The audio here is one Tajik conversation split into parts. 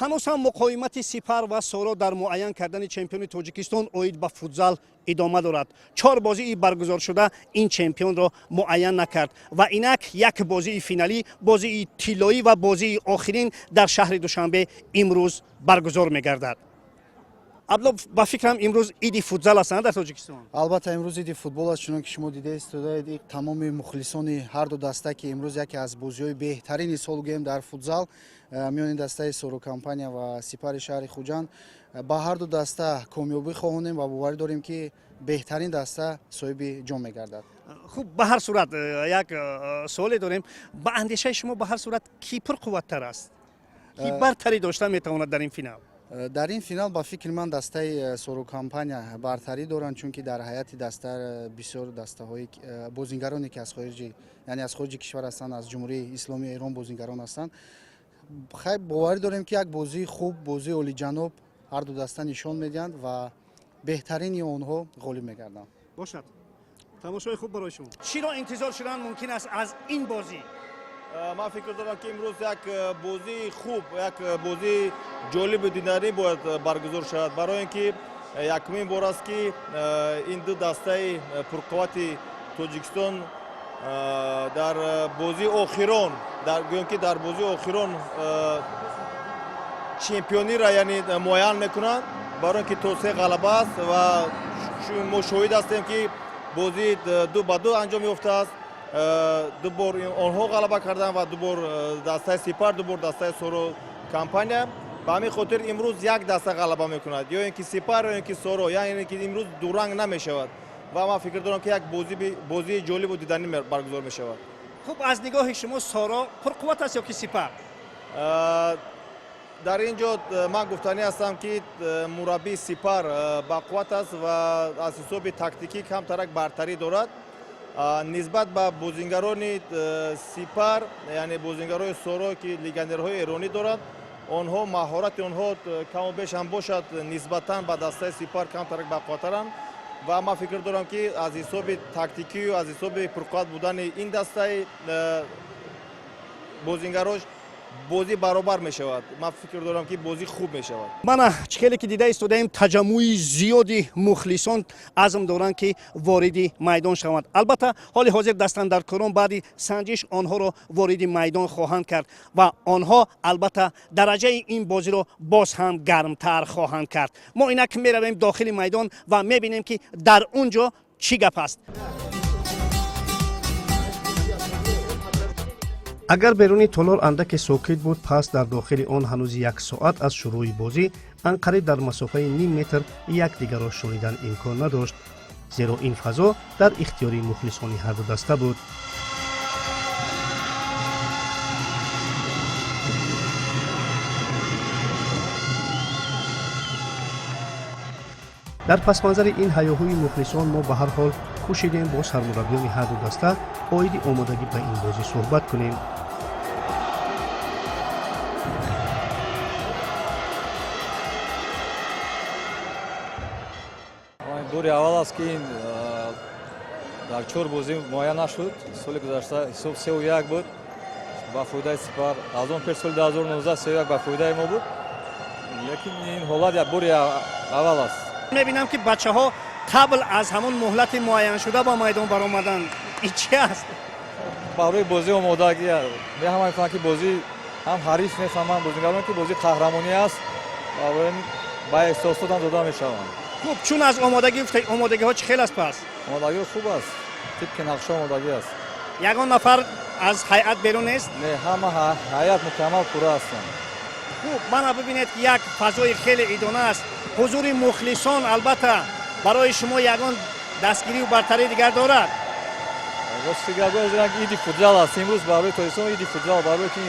Ҳанӯз ҳам муқовимати Сипар ва Соро дар муайян кардани чемпиони Тоҷикистон оид ба футзал идома дорад. Чор бозии баргузоршуда ин чемпионро муайян накард ва инак як бозии финалӣ, бозии тиллоӣ ва бозии охирин дар шаҳри Душанбе имрӯз баргузор мегардад. Абдулло, ба фикрам, имрӯз иди футзал аст дар Тоҷикистон. Албатта, имрӯз иди футбол аст. Чунон ки шумо дида истодаед, тамоми мухлисони ҳарду даста, ки имрӯз яке аз бозиҳои беҳтарини сол гӯем дар футзал миёни дастаи Соро Компания ва Сипари шаҳри Хуҷанд. Ба ҳарду даста комёбӣ хоҳонем ва боварӣ дорем, ки беҳтарин даста соҳиби ҷом мегардад. Хуб, ба ҳар сурат як суоле дорем. Ба андешаи шумо, ба ҳар сурат, кӣ пурқувваттар аст, кӣ бартарӣ дошта метавонад дар ин финал? Дар ин финал, ба фикри ман, дастаи Соро Компания бартарӣ доранд, чунки дар ҳайати даста бисёр дастаҳои бозингароне, ки аз хориҷи, яъне аз хориҷи кишвар ҳастанд, аз Ҷумҳурии Исломии Эрон бозингарон ҳастанд. Хай, боварӣ дорем, ки як бозии хуб, бозии олиҷаноб ҳарду даста нишон медиҳанд ва беҳтарини онҳо ғолиб мегарданд. Бошад, тамошои хуб барои шумо. Чиро интизор шудан мумкин аст аз ин бозӣ? Ман фикр дорам, ки имрӯз як бозии хуб, як бозии ҷолибу диданӣ бояд баргузор шавад, барои ин ки якумин бор аст, ки ин ду дастаи пурқуввати Тоҷикистон дар бозии охирон, гӯем ки дар бозии охирон чемпиониро, яъне, муайян мекунанд, барои ин ки то се ғалаба аст ва мо шоҳид ҳастем, ки бозии 2 ба 2 анҷом ёфтааст. Ду бор онҳо ғалаба карданд ва ду бор дастаи Сипар, ду бор дастаи Соро Компания. Ба ҳамин хотир имрӯз як даста ғалаба мекунад, ё ин ки Сипар, ё ин ки Соро, яъне ки имрӯз дуранг намешавад ва ман фикр дорам, ки як бозии ҷолибу диданӣ баргузор мешавад. Хуб, аз нигоҳи шумо Соро пурқувват аст ё ки Сипар? Дар ин ҷо ман гуфтанӣ ҳастам, ки мураббии Сипар бақувват аст ва аз ҳисоби тактикӣ камтарак бартарӣ дорад нисбат ба бозингарони Сипар, яъне бозингарони Соро, ки легионерҳои эронӣ доранд. Онҳо маҳорати онҳо каму беш ҳам бошад, нисбатан ба дастаи Сипар камтарак бақувваттаранд ва ман фикр дорам, ки аз ҳисоби тактикию аз ҳисоби пурқувват будани ин дастаи бозингарош бозӣ баробар мешавад. Ман фикр дорам, ки бозӣ хуб мешавад. Мана, чӣ хеле ки дида истодаем, таҷаммуи зиёди мухлисон азм доранд, ки вориди майдон шаванд. Албатта, ҳоли ҳозир дастандаркорон баъди санҷиш онҳоро вориди майдон хоҳанд кард ва онҳо, албатта, дараҷаи ин бозиро боз ҳам гармтар хоҳанд кард. Мо инак меравем дохили майдон ва мебинем, ки дар он ҷо чӣ гап аст. Агар беруни толор андаке сокит буд, пас дар дохили он ҳанӯз як соат аз шурӯи бозӣ анқариб дар масофаи ним метр якдигарро шунидан имкон надошт, зеро ин фазо дар ихтиёри мухлисони ҳарду даста буд. Дар пасманзари ин ҳаёҳӯи мухлисон мо ба ҳар ҳол кӯшидем бо сармураббиёни ҳарду даста оиди омодагӣ ба ин бозӣ суҳбат кунем. Бори аввал аст, ки ин дар чор бозӣ муайян нашуд. Соли гузашта ҳисоб 3-1 буд ба фоидаи Сипар, аз он пеш соли 2019 3-1 ба фоидаи мо буд, лекин ин ҳолат як бори аввал аст. Мебинам, ки бачаҳо қабл аз ҳамон муҳлати муайяншуда ба майдон баромаданд. Ин чи аст? Барои бозӣ омодагӣ. Ҳама мефаҳманд, ки бозӣ ҳам ҳариф мефаҳманд, бозигарон, ки бозӣ қаҳрамонӣ аст, барои ба эҳсосот ҳам дода мешаванд. Хуб, чун аз омодагӣ гуфта, омодагиҳо чӣ хел аст пас? Омодагӣ хуб аст, тибқи нақша омодагӣ аст. Ягон нафар аз ҳайат берун нест? Не, ҳама ҳайат мукаммал пурра ҳастанд. Хуб, мана бибинед, ки як фазои хеле идона аст. Ҳузури мухлисон, албатта, барои шумо ягон дастгирию бартарии дигар дорад? Рости гап, иди футзал аст имрӯз барои Тоҷикистон, иди футзал, барои ки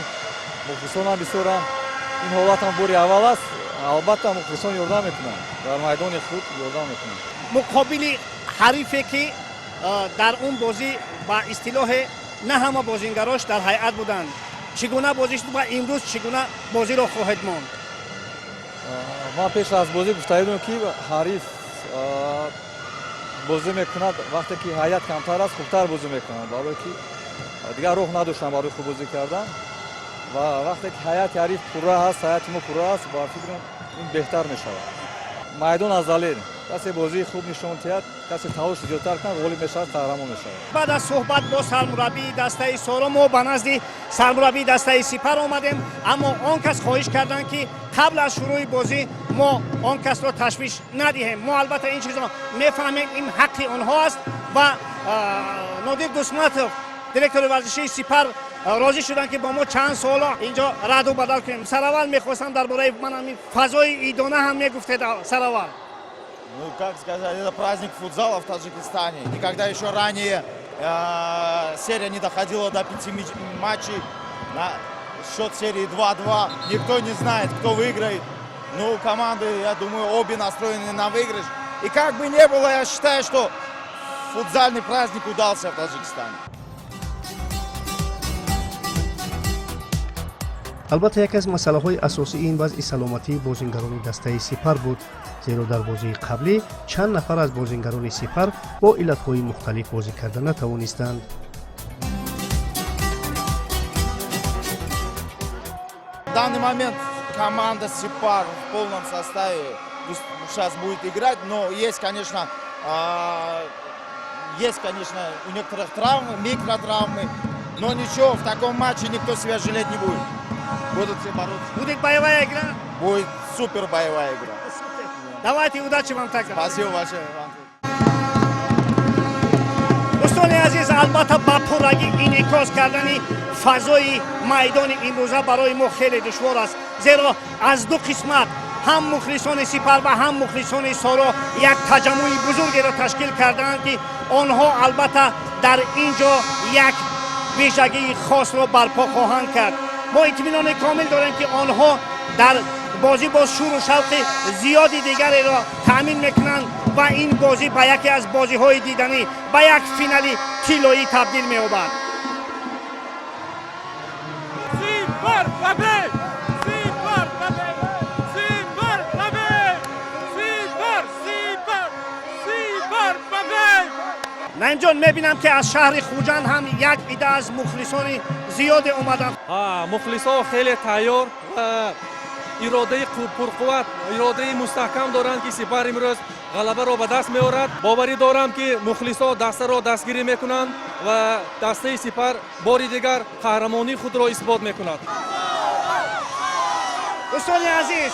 мухлисон ҳам бисёранд. Ин ҳолат ҳам бори аввал аст. Албатта, мухлисон ёрдам мекунанд, дар майдони худ ёрдам мекунанд. Муқобили ҳарифе, ки дар он бозӣ ба истилоҳе на ҳама бозингарош дар ҳайат буданд, чӣ гуна бозӣ шуд ва имрӯз чӣ гуна бозиро хоҳед монд? Ман пеш аз бозӣ гуфта будам, ки ҳариф бозӣ мекунад, вақте ки ҳайат камтар аст, хубтар бозӣ мекунад, барое ки дигар роҳ надоштанд барои хуб бозӣ кардан. Ва вақте ки ҳайати ҳариф пурра ҳаст, ҳайати мо пурра аст, ба фикрам, ин беҳтар мешавад. Майдон азалӣ, касе бозии хуб нишон диҳад, касе талош зиёдтар кунад, ғолиб мешавад, қаҳрамон мешавад. Баъд аз суҳбат бо сармураббии дастаи Соро мо ба назди сармураббии дастаи Сипар омадем, аммо он кас хоҳиш карданд, ки қабл аз шурӯи бозӣ мо он касро ташвиш надиҳем. Мо албатта ин чизро мефаҳмем, ин ҳаққи онҳо аст ва Нодир Дусматов, директори варзишии Сипар, розӣ шуданд, ки бо мо чанд суоло инҷо раду бадал кунем. Сараввал мехостам дар бораи ман ҳамин фазои идона ҳам мегуфтед сараввал. Ну, как сказать, это праздник футзала в Таджикистане. Никогда еще ранее серия не доходила до пяти матчей. На счет серии 2-2. Никто не знает, кто выиграет. Ну, команды, я думаю, обе настроены на выигрыш. И как бы ни было, я считаю, что футзальный праздник удался в Таджикистане. Албатта, яке аз масъалаҳои асосии ин вазъи саломатии бозингарони дастаи Сипар буд, зеро дар бозии қаблӣ чанд нафар аз бозингарони Сипар бо иллатҳои мухталиф бозӣ карда натавонистанд. В данный момент команда Сипар в полном составе сейчас будет играть, но есть, конечно, у некоторых травмы, микротравмы, но ничего, в таком матче никто себя жалеть не будет. Будут все бороться. Будет боевая игра? Будет супер боевая игра. Давайте, удачи вам тогда. Спасибо большое. Дӯстони азиз, албатта, ба пуррагӣ инъикос кардани фазои майдони имрӯза барои мо хеле душвор аст, зеро аз ду қисмат ҳам мухлисони Сипар ва ҳам мухлисони Соро як таҷаммуи бузургеро ташкил кардаанд, ки онҳо албатта дар ин ҷо як вижагии хосро барпо хоҳанд кард. Мо итминони комил дорем, ки онҳо дар бозӣ бо шуру шавқи зиёди дигареро таъмин мекунанд ва ин бозӣ ба яке аз бозиҳои диданӣ, ба як финали тиллоӣ табдил меёбад. Сипар побед! Сипар побед! Сипар побед! Сипар! Сипар! Сипар побед! Наимҷон, мебинам, ки аз шаҳри Хуҷанд ҳам як ида аз мухлисони зиёде омаданд. Мухлисо хеле тайёр ва иродаи пурқувват, иродаи мустаҳкам доранд, ки Сипар имрӯз ғалабаро ба даст меорад. Боварӣ дорам, ки мухлисо дастаро дастгирӣ мекунанд ва дастаи Сипар бори дигар қаҳрамонии худро исбот мекунад. Дӯстони азиз,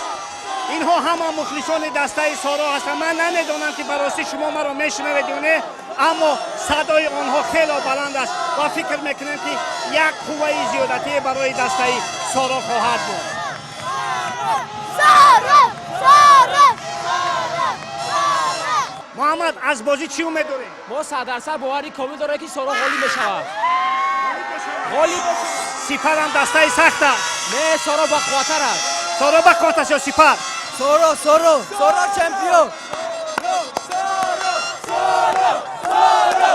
инҳо ҳама мухлисони дастаи Соро ҳастанд. Ман намедонам, ки ба ростӣ шумо маро мешунавед ё не, аммо садои онҳо хело баланд аст ва фикр мекунем, ки як қувваи зиёдатие барои дастаи Соро хоҳад буд. Соро! Соро! Соро! Соро! Муҳаммад, аз бозӣ чӣ умед дорем? Мо 100% бовари комил дорем, ки Соро ғолиб мешавад, ғолиб мешавад. Сипарам дастаи сахт аст. Не, Соро бақувваттар аст. Соро бақувват аст ё Сипар? Соро, Соро, Соро чемпион! Соро! Соро! Соро!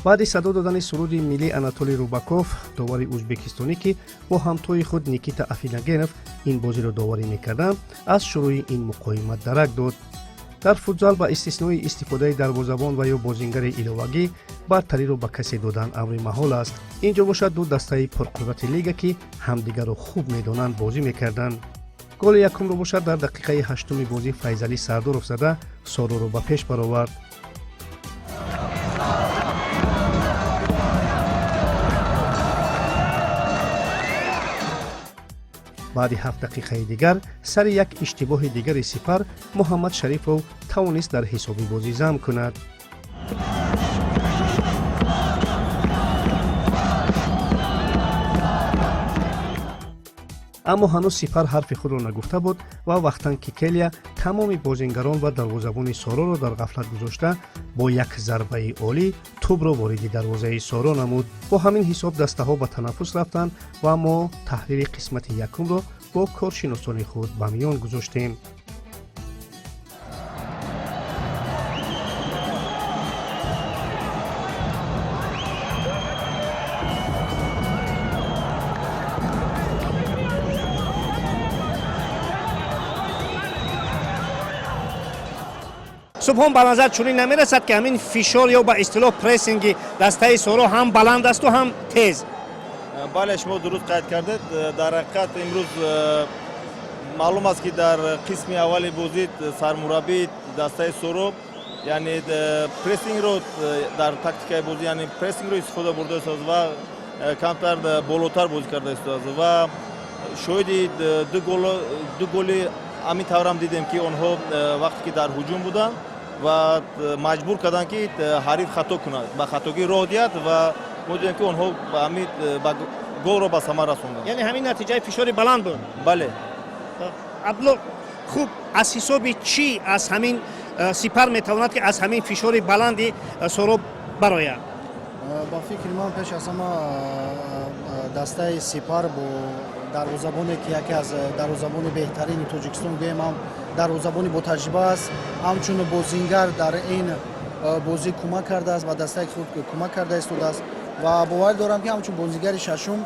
Баъди садо додани суруди миллӣ Анатолий Рубаков, довари ӯзбекистонӣ, ки бо ҳамтои худ Никита Афинагенов ин бозиро доварӣ мекарданд, аз шурӯи ин муқоимат дарак дод. Дар футзал ба истиснои истифодаи дарвозабон ва ё бозингари иловагӣ бартариро ба касе додан амри маҳол аст. Ин ҷо бошад, ду дастаи пурқудрати лига, ки ҳамдигарро хуб медонанд, бозӣ мекарданд. Голи якумро бошад дар дақиқаи ҳаштуми бозӣ Файзалӣ Сардоров зада, Сороро ба пеш баровард. Баъди 7 дақиқаи дигар сари як иштибоҳи дигари Сипар Муҳаммад Шарифов тавонист дар ҳисоби бозӣ зам кунад. Аммо ҳанӯз Сипар ҳарфи худро нагуфта буд ва Вахтанг Кикелия тамоми бозингарон ва дарвозабони Сороро дар ғафлат гузошта, бо як зарбаи олӣ тӯбро вориди дарвозаи Соро намуд. Бо ҳамин ҳисоб дастаҳо ба танаффус рафтанд ва мо таҳлили қисмати якумро бо коршиносони худ ба миён гузоштем. Субҳон, ба назар чунин намерасад, ки ҳамин фишор ё ба истилоҳ прессинги дастаи Соро ҳам баланд асту ҳам тез? Бале, шумо дуруст қайд кардед. Дар ҳақиқат, имрӯз маълум аст, ки дар қисми аввали бозӣ сармураббии дастаи Соро, яъне прессингро дар тактикаи бозӣ, яъне прессингро истифода бурда истодааст ва камтар болотар бозӣ карда истодааст ва шоҳиди ду голи ҳамин таврам дидем, ки онҳо вақте ки дар ҳуҷум буданд ва маҷбур карданд, ки ҳариф хато кунад, ба хатогӣ роҳ диҳад, ва мо дидем, ки онҳо ба ҳамин ба голро ба самар расонданд. Яъне ҳамин натиҷаи фишори баланд буд? Бале. Абдулло, хуб, аз ҳисоби чӣ аз ҳамин Сипар метавонад, ки аз ҳамин фишори баланди Соро барояд? Ба фикри ман, пеш аз ҳама дастаи Сипар бо дарвозабоне, ки яке аз дарвозабони беҳтарини Тоҷикистон гӯем, ҳам дарвозабони ботаҷриба аст, ҳамчун бозингар дар ин бозӣ кӯмак кардааст, ба дастаи худ кӯмак карда истодааст ва боварӣ дорам, ки ҳамчун бозигари шашум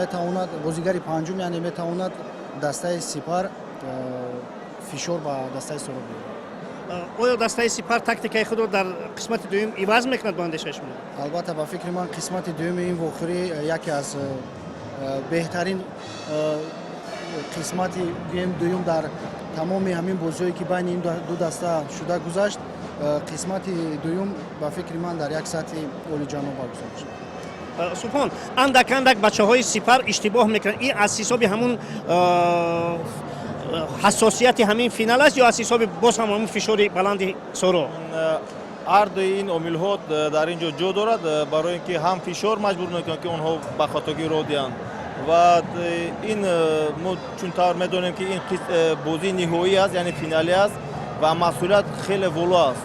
метавонад, бозигари панҷум яъне, метавонад дастаи Сипар фишор ба дастаи Соро биёрад. Оё дастаи Сипар тактикаи худро дар қисмати дуюм иваз мекунад, бо андешаи шумо? Албатта, ба фикри ман, қисмати дуюми ин вохӯрӣ яке аз беҳтарин қисмати гӯем дуюм дар тамоми ҳамин бозиҳое, ки байни ин ду даста шуда гузашт, қисмати дуюм, ба фикри ман, дар як сатҳи олиҷаноб баргузор мешавад. Субҳон, андак андак бачаҳои Сипар иштибоҳ мекунанд. Ин аз ҳисоби ҳамун ҳассосияти ҳамин финал аст ё аз ҳисоби боз ҳам ҳамун фишори баланди Соро? Ҳардуи ин омилҳо дар ин ҷо ҷо дорад, барои ин ки ҳам фишор маҷбур мекунад, ки онҳо ба хатогӣ роҳ диҳанд, ва ин мо чун тавр медонем, ки ин бозии ниҳоӣ аст, яъне финалӣ аст ва масъулият хеле воло аст.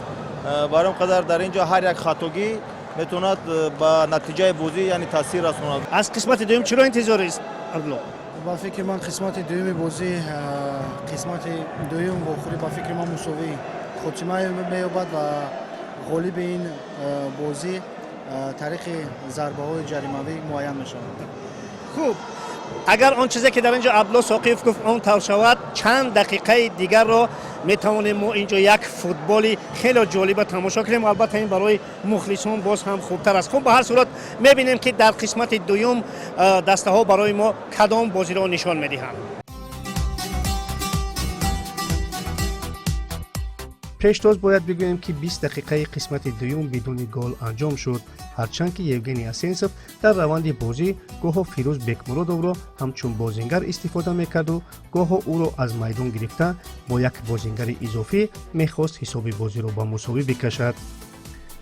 Барои он қадар дар ин ҷо ҳар як хатогӣ метавонад ба натиҷаи бозӣ, яъне, таъсир расонад. Аз қисмати дуюм чиро интизорист, Абдулло? Ба фикри ман, қисмати дуюми бозӣ, қисмати дуюм вохӯрӣ, ба фикри ман, мусовӣ хотима меёбад ва ғолиби ин бозӣ тариқи зарбаҳои ҷаримавӣ муайян мешавад. Хуб, агар он чизе, ки дар ин ҷо Абдулло Соқиев гуфт, он тавр шавад, чанд дақиқаи дигарро метавонем мо ин ҷо як футболи хеле ҷолиба тамошо кунем. Албатта, ин барои мухлисон боз ҳам хубтар аст. Хуб, ба ҳар сурат мебинем, ки дар қисмати дуюм дастаҳо барои мо кадом бозиро нишон медиҳанд. Пештоз бояд бигӯем, ки 20 дақиқаи қисмати дуюм бидуни гол анҷом шуд, ҳарчанд ки Евгений Асенсов дар раванди бозӣ гоҳо Фирӯз Бекмуродовро ҳамчун бозингар истифода мекарду гоҳо ӯро аз майдон гирифта, бо як бозингари изофӣ мехост ҳисоби бозиро ба мусовӣ бикашад.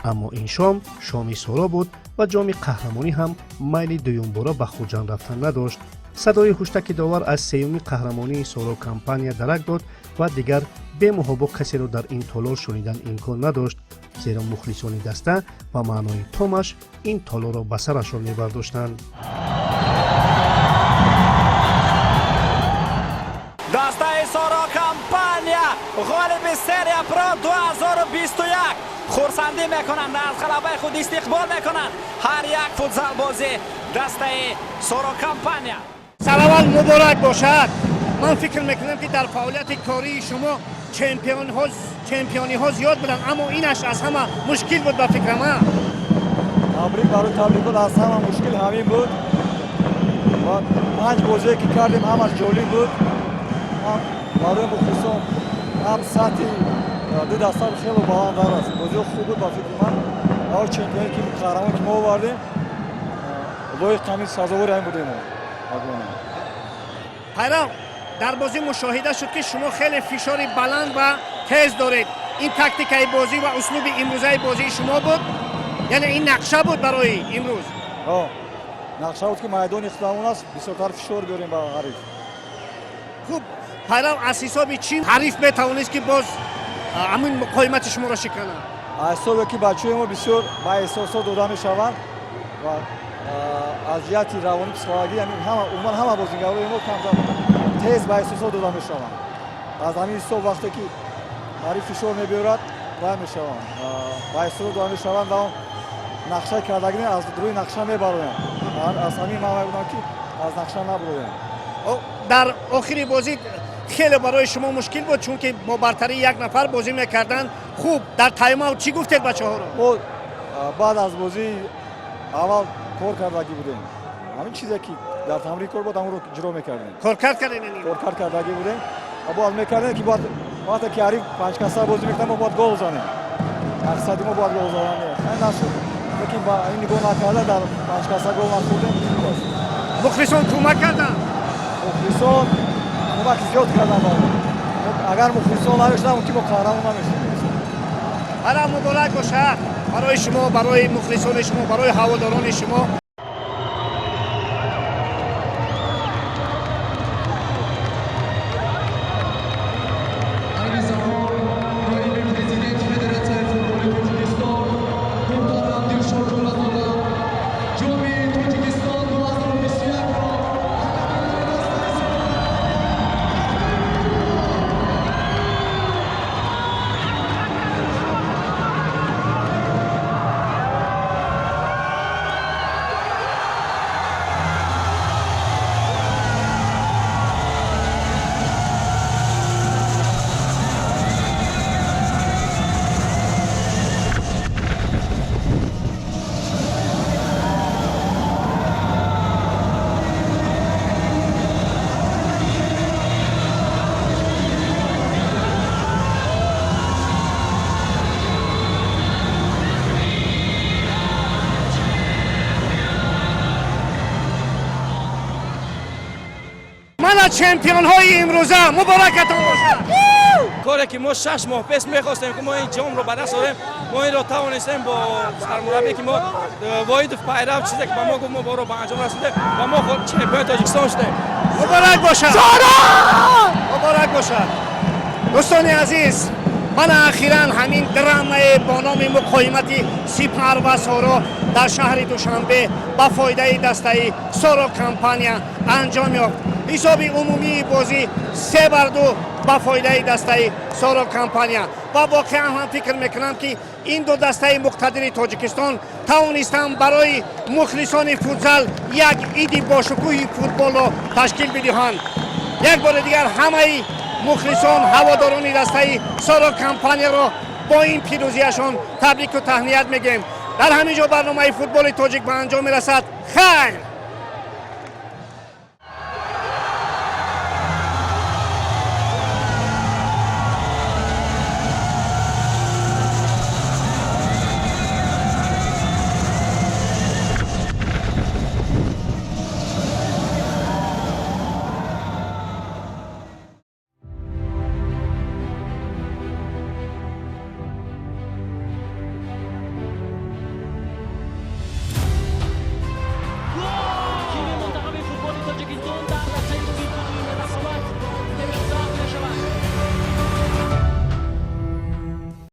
Аммо ин шом шоми Соро буд ва ҷоми қаҳрамонӣ ҳам майли дуюмбора ба Хуҷанд рафтан надошт. Садои ҳуштаки довар аз сеюми қаҳрамонии Соро Компания дарак дод ва дигар бемуҳобо касеро дар ин толор шунидан имкон надошт, зеро мухлисони даста ба маънои томаш ин толорро ба сарашон мебардоштанд. Дастаи Соро Компания, ғолиби серия Про 2021, хурсандӣ мекунанд, аз ғалабаи худ истиқбол мекунанд ҳар як футзалбози дастаи Соро Компания. Сараввал муборак бошад. Ман фикр мекунам, ки дар фаъолияти кории шумо чемпиониҳо зиёд буданд, аммо инаш аз ҳама мушкил буд, ба фикрам, а? Табрик барои табрикот. Аз ҳама мушкил ҳамин буд ва панҷ бозие, ки кардем, ҳамаш ҷолиб буд, ҳам барои мухлисон, ҳам сатҳи ду даста хеле баландтар аст. Бозиҳо хуб буд. Ба фикри ман, аввал чемпионе, ки қаҳрамон, ки мо овардем, лоиқ ҳамин, сазовори ҳамин будем мо. Пайрав, дар бозӣ мушоҳида шуд, ки шумо хеле фишори баланд ва тез доред. Ин тактикаи бозӣ ва услуби имрӯзаи бозии шумо буд, яъне ин нақша буд барои имрӯз? Нақша буд, ки майдони худамон аст, бисёртар фишор биёрем ба ҳариф. Хуб, Пайрав, аз ҳисоби чӣ ҳариф метавонист, ки боз ҳамин муқовимати шуморо шиканад? Аз ҳисобе, ки бачаҳои мо бисёр ба эҳсосот дода мешаванд ва аз ҷиҳати равонӣ, психологӣ, ҳама, умуман ҳама бозингарои мо камтар тез ба эҳсосот дода мешаванд. Аз ҳамин ҳисоб, вақте ки ҳариф фишор мебиёрад, вай мешаванд, ба эҳсосот дода мешаванд ва он нақшаи кардагӣ аз рӯи нақша мебароянд. Аз ҳамин ман мегӯям, ки аз нақша набароянд. Дар охири бозӣ Хеле барои шумо мушкил буд, чунки бо бартарии як нафар бозӣ мекарданд. Хуб, дар тайм-аут чӣ гуфтед бачаҳоро? Мо баъд аз бозии аввал кор кардагӣ будем. Ҳамин чизе ки дар тамрин кор буд, ҳамонро иҷро мекардем. Коркард кардем? Коркард кардагӣ будем ва бояд мекардем, ки бояд вақте ки ҳариф панҷкаса бозӣ мекунад, мо бояд гол занем. Мақсади мо бояд гол задан. Нашуд, лекин ба ин нигоҳ накарда, дар панҷкаса гол нахӯрдем. Мухлисон кӯмак карданд? Мухлисон кӯмаки зиёд карданд. Агар мухлисон намешуданд, мумкин мо қаҳрамон намешудем. Ҳара, муборак бошад барои шумо, барои мухлисони шумо, барои ҳаводорони шумо. Айни замон ноиби президенти Федератсияи футболи Тоҷикистон муҳтарам Дилшод Ҷӯразода Ҷоми Тоҷикистон 2021-ро ба дастаи Сипар Мана чемпионҳои имрӯза, муборакатон бошад! Коре ки мо 6 моҳ пеш мехостем, ки мо ин ҷомро ба даст орем, мо инро тавонистем. Бо сармураббе ки мо Воҳидов Пайрав, чизе ки ба мо гуфт, мо боро ба анҷом расондем ва мо чемпиони Тоҷикистон шудем. Муборак бошад, муборак бошад! Дӯстони азиз, мана ахиран ҳамин драмае бо номи муқоимати Сипар ва Соро дар шаҳри Душанбе ба фоидаи дастаи Соро Компания анҷом ёфт. Ҳисоби умумии бозӣ 3-2 ба фоидаи дастаи Соро Компания. Ва воқеан ҳам фикр мекунам, ки ин ду дастаи муқтадири Тоҷикистон тавонистанд барои мухлисони футзал як иди бошукӯҳи футболро ташкил бидиҳанд. Як бори дигар ҳамаи мухлисон, ҳаводорони дастаи Соро Компанияро бо ин пирӯзиашон табрику таҳният мегӯем. Дар ҳамин ҷо барномаи Футболи тоҷик ба анҷом мерасад. Хайр!